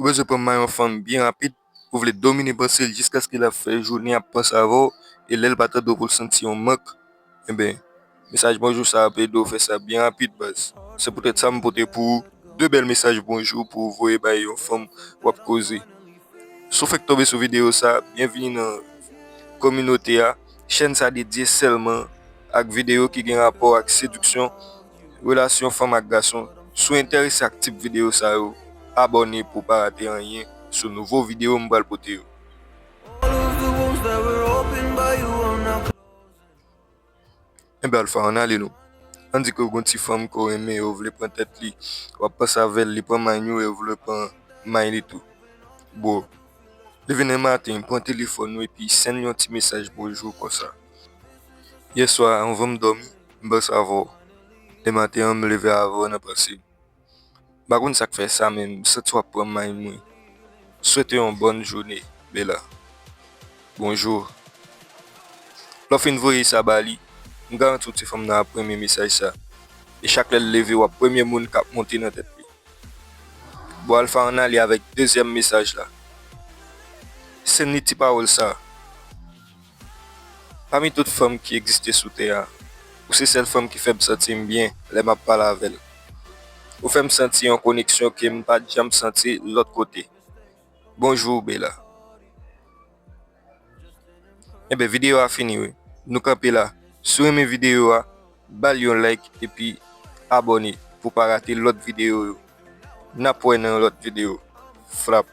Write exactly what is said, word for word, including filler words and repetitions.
Ou bezwen pran may yon fanm byen rapid, ou vle domine panse l jiskaske l ap fè jounen ap panse avè w, e lè l pa tande w pou l santi yon mank, enben, mesaj bonjou sa a ap ede w fè sa byen rapid, baz. Se poutèt sa m pote pou ou de bèl mesaj bonjou pou w voye bay yon fanm w ap koze. Si w fèk tonbe sou videyo sa a, byenvini nan kominote a. Chèn sa a dedye sèlman ak videyo ki gen rapò ak sediksyon, relasyon fanm ak gason. Si w enterese ak tip videyo sa yo, abòne pou w pa rate anyen sou nouvo videyo m pral pote yo. Enben, Alpha, ann ale non. Ann di ke w gen yon ti fanm ke w renmen, ou vle pran tèt li, w ap panse avè l, li pran may nou e w vle pran may li tou. Bro, leve nan maten, pran telefòn ou epi send yon ti mesaj bonjou konsa. Yèswa, anvan m dòmi, m panse avè w. Lè maten an, m leve avè w nan panse m. M pa konn sa k fè sa, men m santi w ap pran may mwen. Swete yon bòn jounen, Bella. Bonjou. Lè w fin voye sa ba li, m garanti w ti fanm nan ap renmen mesaj sa. E chak lè l leve, w ap premye moun k ap monte nan tèt li. Bon, Alpha, ann ale avèk dezyèm mesaj la. Send li ti pawòl sa. Pami tout fanm ki egziste sou tè a, ou se sèl fanm ki fè m santi m byen lè m ap pale avè l. Ou fè m santi yon koneksyon ke m pa t janm santi lòt kote. Bonjou, Bella. Enben, videyo a fini, wi. Nou kanpe la. Si w renmen videyo a, ba l yon like epi abòne pou w pa rate lòt videyo yo. N ap wè nan yon lòt videyo. Frap.